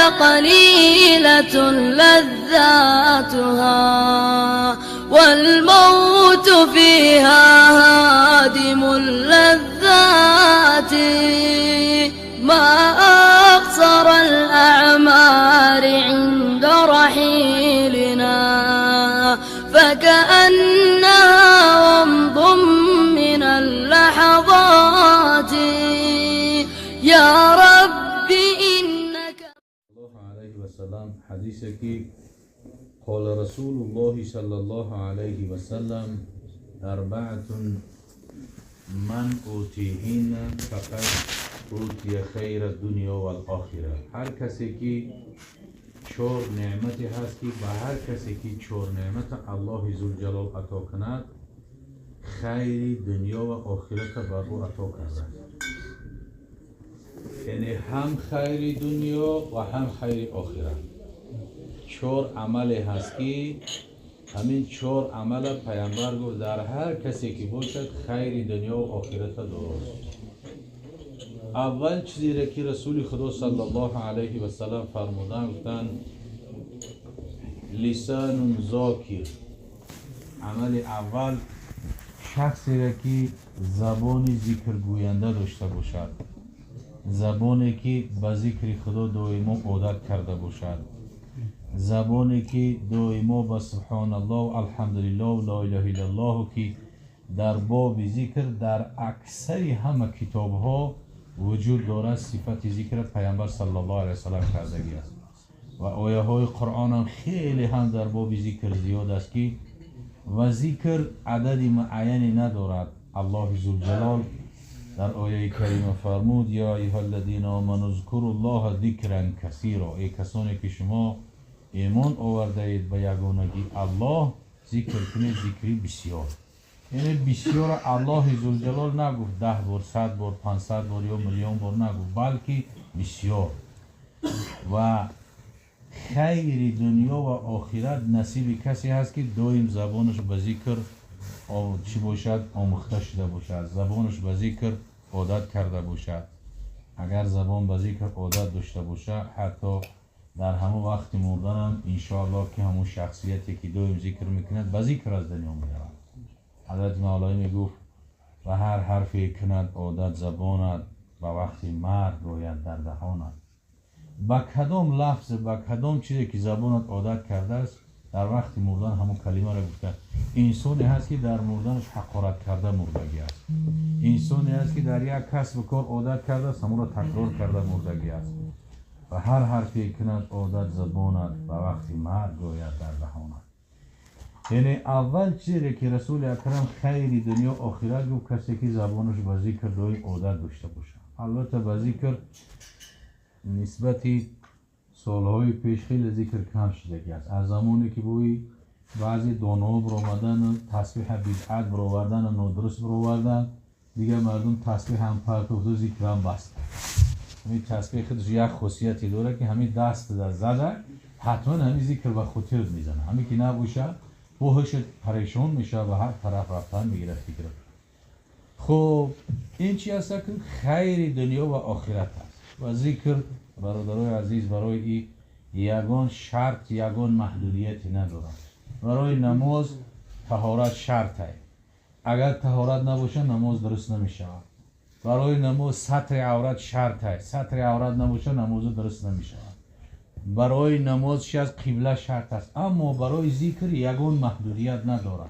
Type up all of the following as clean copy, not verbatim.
لقليلة لذاتها، والموت فيها هادم اللذات. ما أقصر الأعمار عند رحيلنا، فكأنها ومض من اللحظات. يا رب إنك الله عليه وسلم حدیث که قال رسول الله صلى الله عليه وسلم: أربعة من أوتيهن فقد أوتي خير الدنيا والآخرة. هر کسی که چهار نعمتی هست که به هر کسی که چهار نعمت الله ذوالجلال عطا کند، خیر دنیا و آخرت بر او عطا کرده است. یعنی هم خیر دنیا و هم خیر آخرت. چهار عملی هست که همین چهار عمل پیامبر گفت در هر کسی که باشد، خیر دنیا و آخرت درست. اول چیزی را که رسول خدا صلی الله علیه و سلم فرمودن، گفتن: لسان ذاکر. عمل اول، شخصی را که زبان ذکر گوینده داشته باشد، زبانی که به ذکر خدا دائما عادت کرده باشد، زبانی که دائما به سبحان الله و الحمدلله و لا اله الا الله، که در باب ذکر در اکثر همه کتاب ها وجود دارد، صفت ذکر پیامبر صلی الله علیه وسلم کردگی است و آیه های قرآن هم خیلی هم در باب ذکر زیاد است که و ذکر عدد معینی ندارد. الله ذوالجلال در آیه کریمه فرمود: یا ایها الذین آمنوا اذکروا الله ذکرا کثیرا. ای کسانی که شما ایمان آورده اید به یگانگی الله، ذکر کنید ذکری بسیار. یعنی بسیار الله ذوالجلال نگفت 10 بار، 100 بار، 500 بار یا میلیون بار نگفت، بلکه بسیار. و خیر دنیا و آخرت نصیب کسی هست که دائم زبانش به ذکر چی باشد؟ آموخته شده باشد، زبانش به ذکر عادت کرده باشد. اگر زبان به ذکر عادت داشته باشه، حتی در همون وقت مردنم انشاءالله که همون شخصیتی که دائم ذکر میکند، به ذکر از دنیا میرود. حضرت مولای میگفت: و هر حرفی کند عادت زبانت، به وقت مرگ گوید در دهانت. با کدام لفظ، با کدام چیزی که زبانت عادت کرده است، در وقت مردن همون کلمه را گفته. انسانی هست که در مردنش حقارت کرده مردگی است. انسانی هست که در یک کسب و کار عادت کرده است، همون را تکرار کرده مردگی است. و هر حرفی کند عادت زبانت، به وقت مرگ گوید در دهانت. یعنی اول چیزی که رسول اکرم خیر دنیا آخرت گفت، کسی که زبانش به ذکر دائم عادت داشته باشه. البته به ذکر نسبتی سالهای پیش خیلی ذکر کم شدگی است. از زمانی که بوی بعضی داناها برآمدن و تسبیح بدعت برآوردن و نادرست برآوردن، دیگه مردم تسبیح هم پرتوفت و ذکر هم بست. همین تسبیح خودش یک خاصیتی داره که همین دست در زده، حتما همین ذکر به خاطرت میزنه. همین که نباشه، هوشت پریشان میشه و هر طرف رفتن میگیره فکر. خب، این چی هست که خیر دنیا و آخرت است. و ذکر، برادرای عزیز، برای این یگان شرط، یگان محدودیتی نداره. برای نماز طهارت شرط است. اگر طهارت نباشه، نماز درست نمیشود. برای نماز ستر عورت شرط است. ستر عورت نباشه، نماز درست نمیشود. برای نماز چی از قبله شرط است. اما برای ذکر یگان محدودیت ندارد.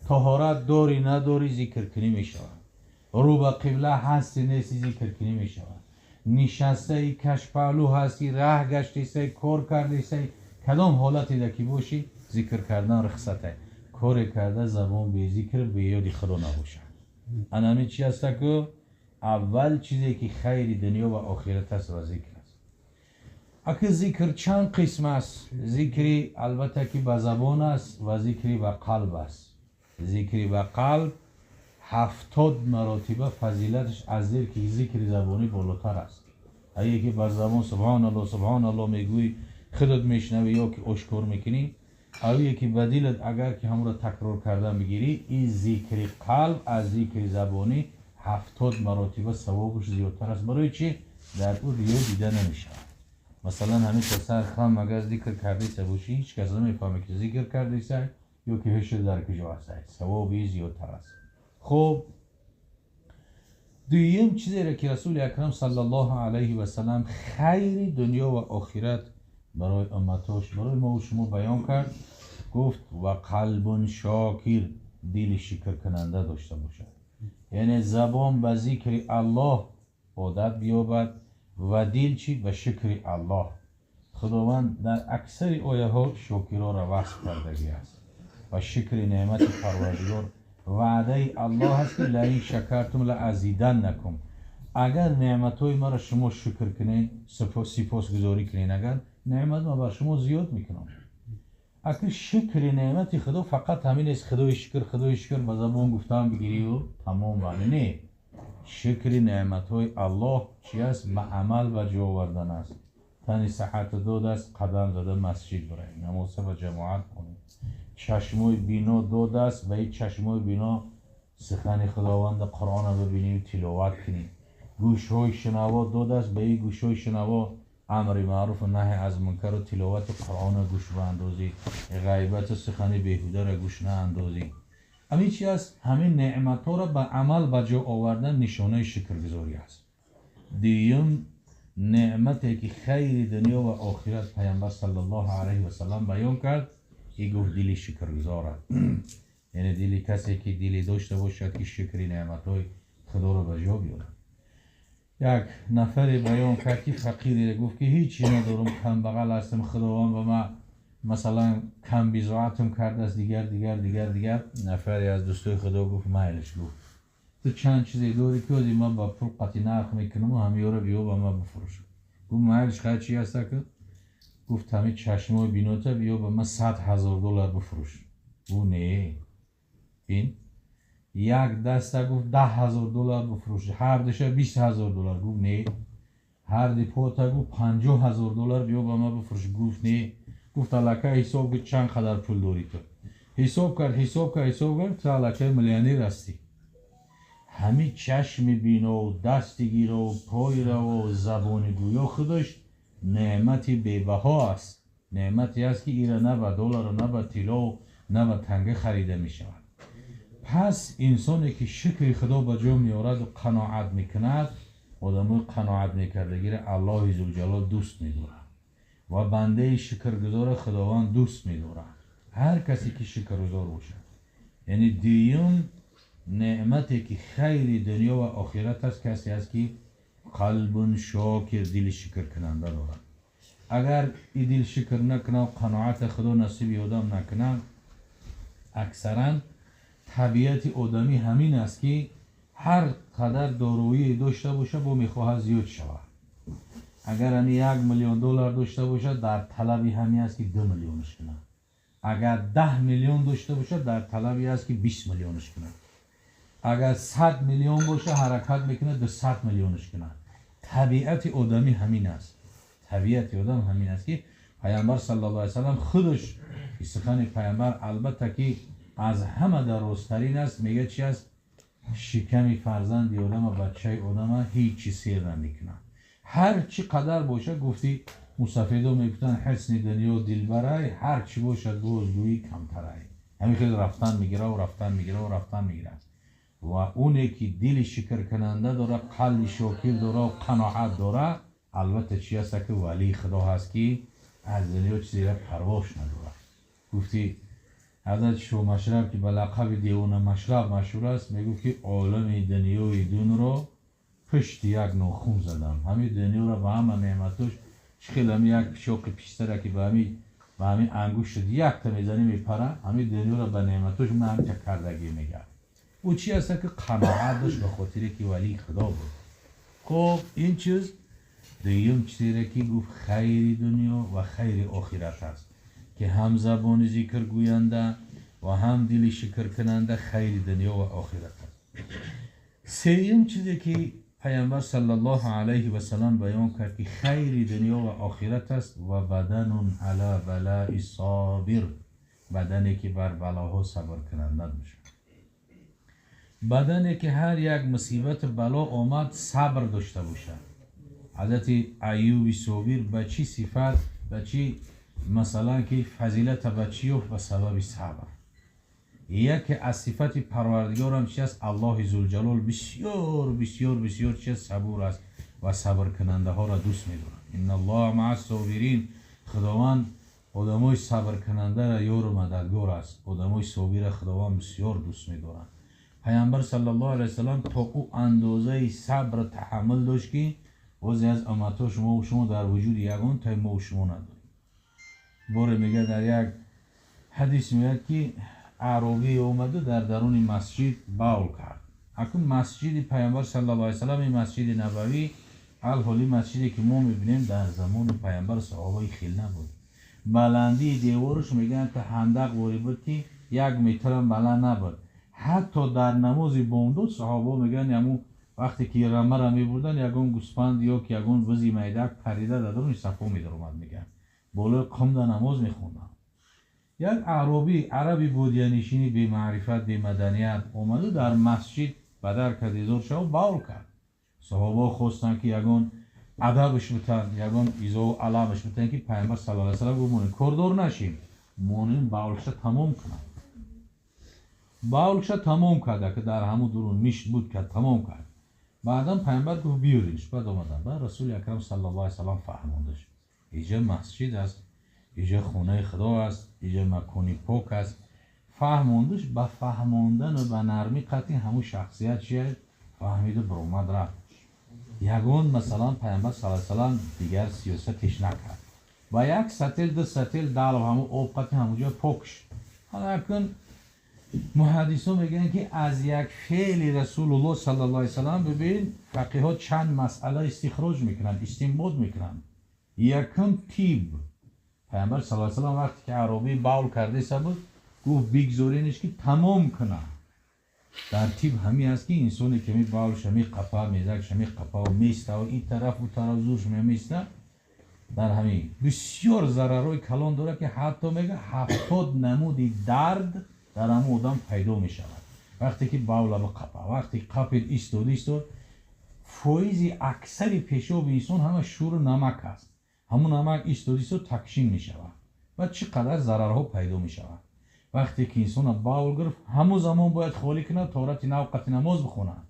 طهارت داری، نداری، ذکر کنی میشود. رو به قبله هستی، نیستی، ذکر کنی میشود. نشسته ای، کش پهلو هستی، ره گشتی، کار کردی، کدام حالتی در که باشی، ذکر کردن رخصت است. کار کرده زبان به ذکر، به یاد خدا نباشد. انمی چی هست که اول چیزی که خیر دنیا و آخرت است و ذکر است. اگه ذکر چند قسم است. ذکری البته که به زبان است و ذکری به قلب است. ذکری به قلب 70 مراتبه فضیلتش از ذکر زبانی بالاتر است. اگه که بر زبان سبحان الله، سبحان الله میگویی، خودت میشنوی یا که اشکار میکنی، اویه که به دلت اگر که همون را تکرار کرده میگیری، این ذکر قلب از ذکر زبانی 70 مراتبه ثوابش زیادتر است. برای چی؟ در او ریا دیده نمیشود. Масалан, ҳамин сар хам агар зикр кардиса бошӣ, ҳеҷ кас намефаҳмад ки зикр кардиса ё ки ҳушт дар куҷо аст. Савоби зиёдтар аст. Хуб, дуюм чизеро ки Расули Акрам саллаллоҳу алайҳи васаллам хайри дунё ва охират барои умматош, барои мо шумо баён кард, гуфт: ва қалбун шокир, дили шукркунанда дошта бошад. Яъне забон ба зикри Аллоҳ одат биёбад ва дил чӣ? Ба шукри Аллоҳ. Худованд дар аксари ояҳо шокироро васф кардагӣ аст ва шукри неъмати Парвардигор ваъдаи Аллоҳ аст ки лаин шакартум лаазиданнакум, агар неъматҳои маро шумо шукр кунед, сипосгузорӣ кунед, агар неъмат ма бар шумо зиёд мекунам. Акр шукри неъмати Худо фақат ҳамин нест, Худои шукр, Худои шукр ба забон гуфтан бигирию тамом. Вале не, шукри неъматҳои Аллоҳ чи аст? Ба амал ба ҷо овардан аст. Тани саҳату додааст, қадам зада масҷид бираем, намоза ба ҷамоат хонем. Чашмои бино додааст, ба ин чашмои бино сухани Худованда Қуръона бибинию тиловат кунӣ. Гӯшҳои шунаво додааст, ба ин гӯшҳои шунаво амри маъруфу наҳи аз мункару тиловати Қуръона гӯш баандозӣ, ғайбату сухани беҳударо гӯш наандозӣ. Ҳамин чи аст? Ҳамин неъматҳоро ба амал ба ҷо овардан нишонаи шукргузорӣ аст. Дуюм неъмате ки хайри дунё ва охират Паямбар саллаллоҳу алайҳи васаллам баён кард, и гуфт дили шукргузор аст. Яъне дили касе ки диле дошта бошад ки шукри неъматҳои Худоро ба ҷо биёрад. Як нафаре баён кард ки фақире гуфт ки ҳеҷ надорам, камбағал ҳастам, Худованд ба ман масалан камбизоатам кардааст, дигар дигар дигар дигар. Нафаре аз дӯстои Худо гуфт: майлиш, гуфт, ту чанд чизе дорӣ ки ози ман ба пул қатъи нарх мекунам ва ҳамиёро биё ба ман бифурӯш. Гуфт: майлиш, хай, чи ҳаста? Гуфт: ҳамин чашмои бинота биё ба ман $100,000 бифурӯш. Гуфт: не, бин, як даста, гуфт, $10,000 бифурӯш, ҳар душа $20,000. Гуфт: не. Ҳар ди пота, гуфт, $50,000 биё ба ман бифурӯш. Гуфт: не. Гуфт: аллакай ҳисоб кун, чанд қадар пул дорӣ ту. Ҳисоб кард, ҳисоб кард, ҳисоб кард, ту аллакай миллионер ҳастӣ. Ҳамин чашми бинову дасти гирову пои раву забони гӯё худаш неъмати бебаҳо аст. Неъмате аст ки ира на ба доллару на ба тиллову на ба танга харида мешавад. Пас инсоне ки шукри Худо ба ҷо меораду қаноат мекунад, одамои қаноат мекардагиро Аллоҳи зулҷалол дӯст медорад ва бандаи шукргузорро Худованд дӯст медорад, ҳар касе ки шукргузор бошад. Яъне дуюм неъмате ки хайри дунё ва охират аст, касе аст ки қалбун шокир, дили шукркунанда дорад. Агар и дил шукр накунад, қаноати Худо насиби одам накунад, аксаран табиати одамӣ ҳамин аст ки ҳар қадар дороие дошта бошад, бо мехоҳад зиёд шавад. Агар ами $1 миллион дошта бошад, дар талаби ҳамин аст ки 2 миллионш кунад. Агар 10 миллион дошта бошад, дар талаби аст ки 20 миллионш кунад. Агар 100 миллион бошад, ҳаракат мекунад 200 миллионш кунад. Табиати одамӣ ҳамин аст. Табиати одам ҳамин аст ки Паямбар саллаллоҳу алайҳи васаллам худаш, сухани Паямбар албатта ки аз ҳама дарозтарин аст, мегӯяд чи аст? Шиками фарзанди одама, бачаи одама ҳеҷ чи сер намекунад, ҳар чӣ қадар бошад. Гуфти мусафедо мегуфтанд: ҳисни дунё дилбарай, ҳар чӣ бошад, бозгӯӣ камтарай. Ҳамин хел рафтан мегираву рафтан мегираву рафтан мегирад. Ва оне ки дили шукркунанда дорад, қалби шокир дора, қаноат дора, албатта чи аста ки валии Худо ҳаст ки аз дунё чизеро парвош надорад. Гуфти ҳазрати Шоҳмашраб ки ба лақаби Девона Машраб машҳур аст, мегуфт ки олами дунёи дунро пушти як нохун задам. Ҳамин дунёро ба ҳама неъматош чӣ хел ҳами як пичоқи пистара ки ба ҳамин ангуштат якта мезанӣ, мепара, ҳамин дунёро ба неъматош ман ҳамча кардагӣ, мегӯяд. Ӯ чи аста ки қаноат дошт, ба хотире ки валии Худо буд. Хуб, ин чиз дуюм чизере ки гуфт хайри дунё ва хайри охират аст, ки ҳам забони зикргӯянда ва ҳам дили шукркунанда хайри дунё ва охират аст. Сеюм чизе ки Паямбар саллаллоҳу алайҳи васаллам баён кард ки хайри дунё ва охират аст, ва баданун ала балаи собир, бадане ки бар балоҳо сабркунанда бошад, бадане ки ҳар як мусибату бало омад, сабр дошта бошад. ҳазрати Айюби Собир ба чӣ сифат, ба чӣ масалан ки фазилата ба чӣ ёфт? Ба сабаби сабр. Яке аз сифати Парвардигорам чи аст? Аллоҳи Зулҷалол бисёр бисёр бисёр чи аст? Сабур аст ва сабркунандаҳоро дӯст медорад. Инналлоҳа маа собирин. Худованд одамои сабркунандаро ёру мададгор аст. Одамои собира Худованд бисёр дӯст медорад. Паямбар саллаллоҳу алайҳи васаллам то ӯ андозаи сабр таҳаммул дошт, ки бозе аз умматҳо шумо шумо дар вуҷуди ягон тай мо шумо надорем. Боре мегӯяд, дар як ҳадис меояд, ки аъробие омаду дар даруни масҷид бавл кард. Акун масҷиди Паямбар саллаллоҳу алайҳи васаллам, ин Масҷиди Набавӣ, алҳоли масҷиде ки мо мебинем, дар замони Паямбар саҳобаи хел набуд. Баландии девораш, мегӯянд, та ҳандақ ворӣ буд, ки 1 метрам баланд набуд. Ҳатто дар намози бомдод саҳобаҳо мегӯянд, ҳамун вақте ки рамара мебурданд, ягон гӯспанд ё ки ягон бузи майдак парида дар даруни сафо медаромад. Мегӯянд, болои қумда намоз мехонданд. Як аъробӣ, араби бодиянишини бемаърифат, бемаданият омаду дар масҷид ба дар кард, изор шав, бавл кард. Саҳобаҳо хостанд, ки ягон адабаш битанд, ягон изову аламаш битанд, ки Пайғамбар саллаллоҳу алайҳи васаллам гуфт: монем, кордор нашим, монем, бавлша тамом кунам. Бавлша тамом карда, ки дар ҳамун дурун миш буд, кард, тамом кард. Баъдан Пайғамбар гуфт: биёринш. Баъд омадан, баъд Расули Акрам саллаллоҳу алайҳи васаллам фаҳмондаш: иҷа масҷид аст, иҷа хонаи Худо аст, иҷа макони пок аст. Фаҳмондаш, ба фаҳмондану ба нармӣ қатъи ҳамун шахсият чия фаҳмиду баромад, рафт. Ягон масалан Пайғамбар саллаллоҳу алайҳи васаллам дигар сиёсатеш накард. Ба як сатил, ду сатил далв, ҳамун об қатъи ҳамунҷо пок шуд. Ҳалакун муҳаддисо мегӯянд, ки аз як феъли Расулуллоҳ саллаллоҳу алайҳи васаллам, бибин, фақиҳҳо чанд масъала истихроҷ мекунанд, истинбот мекунанд. Якум, тиб. Пайғамбар саллаллоҳу алайҳи васаллам вақте ки аъробӣ бавл кардаиса буд, гуфт: бигзоринаш, ки тамом кунад. Дар тиб ҳамин аст, ки инсоне ки ми бавлша меқапа, мезакша меқапа, местава, ин тараф, у тараф зурш меместа, дар ҳамин бисёр зарарҳои калон дорад, ки ҳатто мега 70 намуди дард дар ҳамун одам пайдо мешавад, вақте ки бавла биқапа. Вақте қапид, истод, истод, фоизи аксари пешоби инсон ҳама шӯру намак аст. Ҳамун намак истод, истод, такшин мешавад ва чӣ қадар зарарҳо пайдо мешавад. Вақте ки инсона бавл гирифт, ҳамун замон бояд холӣ кунад, таҳорати нав қати намоз бихонад.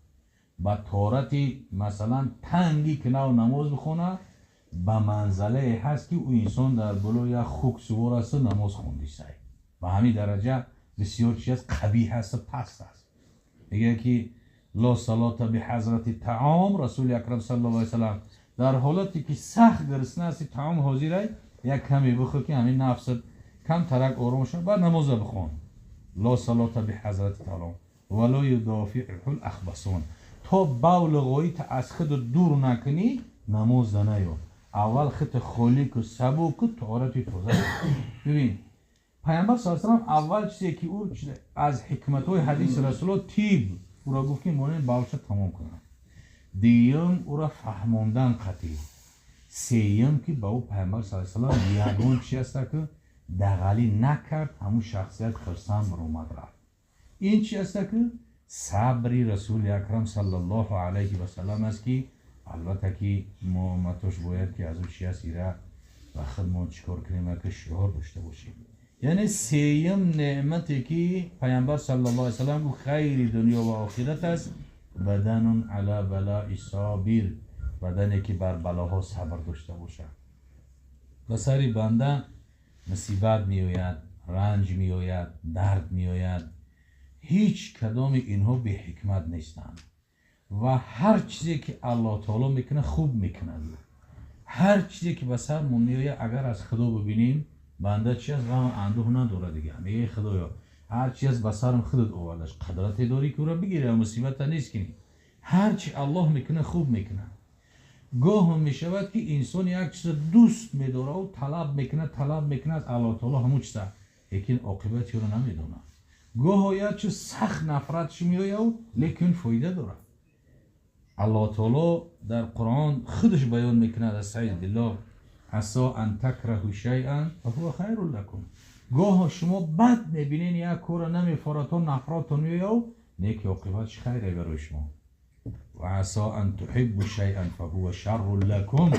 Ба таҳорати масалан танги ки нав намоз бихонад, ба манзалае ҳаст, ки ӯ инсон дар болои як хук сувор асту намоз хондисай. Ба ҳамин дараҷа бисёр чи аст? Қабиҳ асту паст аст. Мегӯяд, ки لا صلاة بحضرة الطعام. Расули Акрам саллаллоҳу алайҳи васаллам дар ҳолате ки сахт гурусна ҳасти, таом ҳозирай, як каме бихӯр, ки ҳамин нафсат кам тарак ором шавад, баъд намоза бихон. لا صلاة بحضرة الطعام ولا يدافعه الأخبثان. То бавлу ғоита аз худ дур накунӣ, намоз наё. Аввал худта холӣ ку, сабук ку, таҳорати тоза. Бибин, Пайғамбар с салам аввал чизе ки ӯ аз ҳикматҳои ҳадиси Расуло, тиб, ӯро гуфт, ки монен бавлша тамом кунад. Дуюм, ӯро фаҳмондан қатъӣ. Сеюм, ки ба ӯ Пайғамбар с салам ягон чи аста, ки дағалӣ накард. Ҳамун шахсият хирсанд баромад, рафт. Ин чи аста, ки сабри Расули Акрам саллаллоҳу алайҳи васалам аст, ки албатта ки мо умматош бояд, ки аз ӯ чи аст, ира ба худмон чӣ кор кунем, ки шиор дошта бошем. Яъне сеюм неъмате, ки Пайғамбар саллаллоҳу алайҳи васалам гуфт, хайри дунё ва охират аст: بدن على البلاء صابر, бадане ки бар балоҳо сабр дошта бошад. Ба сари банда мусибат меояд, ранҷ меояд, дард меояд. Ҳеҷ кадоми инҳо беҳикмат нестанд ва ҳар чизе ки Аллоҳ таоло мекунад, хуб мекунад. Ҳар чизе ки ба сармон меояд, агар аз Худо бибинем, банда чи аст, ғаму андӯҳ надорад. Дига мега: Худоё, ҳар чи аст ба сарам, худат овардаш, қадрате дорӣ, ки ӯро бигирӣ ва мусибата нест кунӣ. Ҳар чи Аллоҳ мекунад, хуб мекунад. Гоҳ мешавад, ки инсон як чиза дӯст медораву талаб мекунад, талаб мекунад аз Аллоҳ таоло ҳамун чиза, лекин оқибати ӯро намедонад. Гоҳо як чиз сахт нафратш меояв, лекин фоида дорад. Аллоҳ таоло дар Қуръон худаш баён мекунад: أستعيذ بالله، عسى أن تكرهوا شيئا وهو خير لكم. Гоҳо шумо бад мебинен, як корро намефоратон, нафратон меояв, неки оқибатш хайре барои шумо. و عسى ان تحبوا شيئا فهو شر لكم.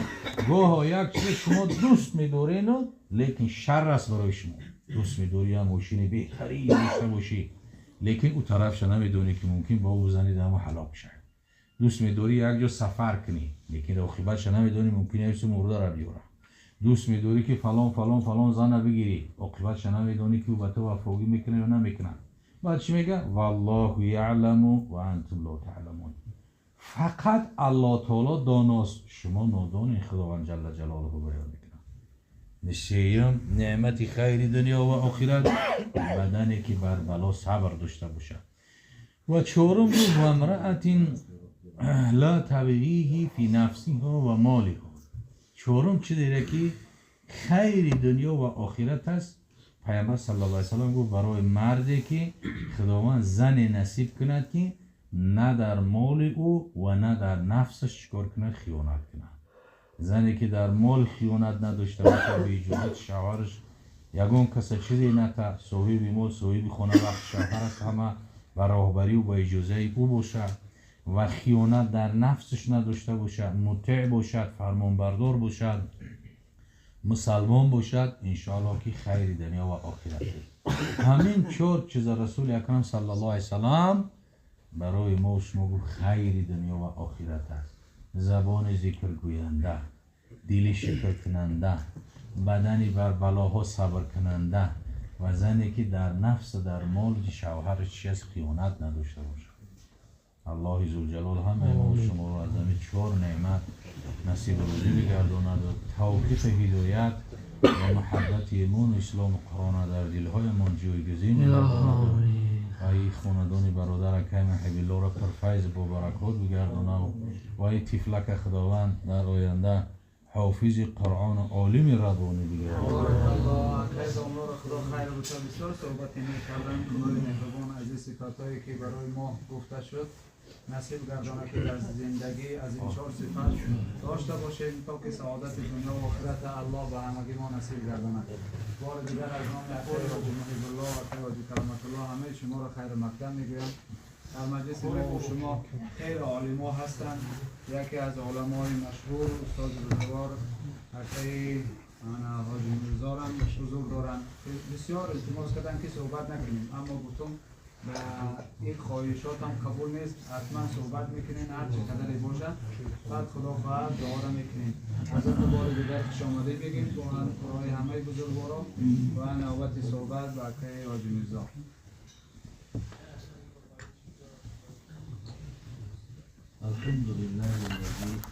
گاهی یک چیز شما دوست می‌دارین لیکن شر است برای شما. دوست می‌داری هم ماشین بهتری داشته باشی، لیکن او طرفش نمی‌دونی که ممکن با او زنی دمو هلاک شه. دوست می‌داری یک جا سفر کنی، لیکن عاقبتش نمی‌دونی ممکن است مرده را بیاره. دوست می‌داری که فلان فلان فلان زن بگیری، عاقبتش نمی‌دونی که او به تو وفاگی میکنه یا نمیکنه. بعد چی میگه؟ والله یعلم و انتم لا تعلمون. فقط الله تعالی داناست، شما نادانین. خداوند جل جلاله بیان میکنه. سوم نعمت خیر دنیا و آخرت، بدنی که بر بلا صبر داشته باشه. و چهارم و امرأة لا تبغیه فی نفسها و مالها. چهارم چی دیره که خیر دنیا و آخرت است. پیامبر صلی الله علیه و سلم گفت برای مردی که خداوند زن نصیب کند که نه در مال او و نه در نفسش چیکار کند؟ خیانت کند. زنی که در مال خیانت نداشته باشه، به اجازت شوهرش یگان کس چیزی نته، صاحب مال صاحب خانه وقت شوهر است، همه به راهبری و با اجازه او باشد و خیانت در نفسش نداشته باشد، مطیع باشد، فرمانبردار باشد، مسلمان باشد، انشاءالله که خیر دنیا و آخرت. همین چهار چیز رسول اکرم صلی الله علیه وسلم برای ما و شما گفت خیر دنیا و آخرت است. زبان ذکر گوینده، دل شکر کننده، بدنی بر بلاها صبر کننده و زنی که در نفس در مال شوهرش چی از خیانت نداشته باشد. الله ذوالجلال همه ما و شما رو از همین چهار نعمت نصیب روزی بگرداند و توفیق هدایت و محبت ایمان و اسلام و قرآن در دلهایمان جایگزین بگرداند و ای خاندان برادر اکرم حبیب الله را پرفیض با برکات بگرداند و ای طفلک خداوند در آینده حافظ قرآن و عالم ربانی بگرداند. الله خیر امور خدا خیر بده. بسیار صحبت می‌کردن خدای مهربان از این صفاتایی که برای ما گفته شد نصیب گردانه که در زندگی از این چهار صفت داشته باشیم تا که سعادت دنیا و آخرت الله به همگی ما نصیب گردانه. بار دیگر از نام اخوان حاجی محب الله و حاجی کرامت الله همه شما را خیر مقدم میگویم. در مجلس ما و شما خیر عالما هستند. یکی از علمای مشهور استاد بزرگوار اخی حاجی میرزا هم حضور دارند. بسیار التماس کردن که صحبت نکنیم، اما گفتم و این خواهشات هم قبول نیست، حتما صحبت میکنین هر چه قدری باشد، بعد خدا خواهد دعا را میکنین. از این بار دیگر خوش آمده بگیم با برای همه بزرگواران و نوبت صحبت با اکای حاجی میرزا. الحمد لله الذي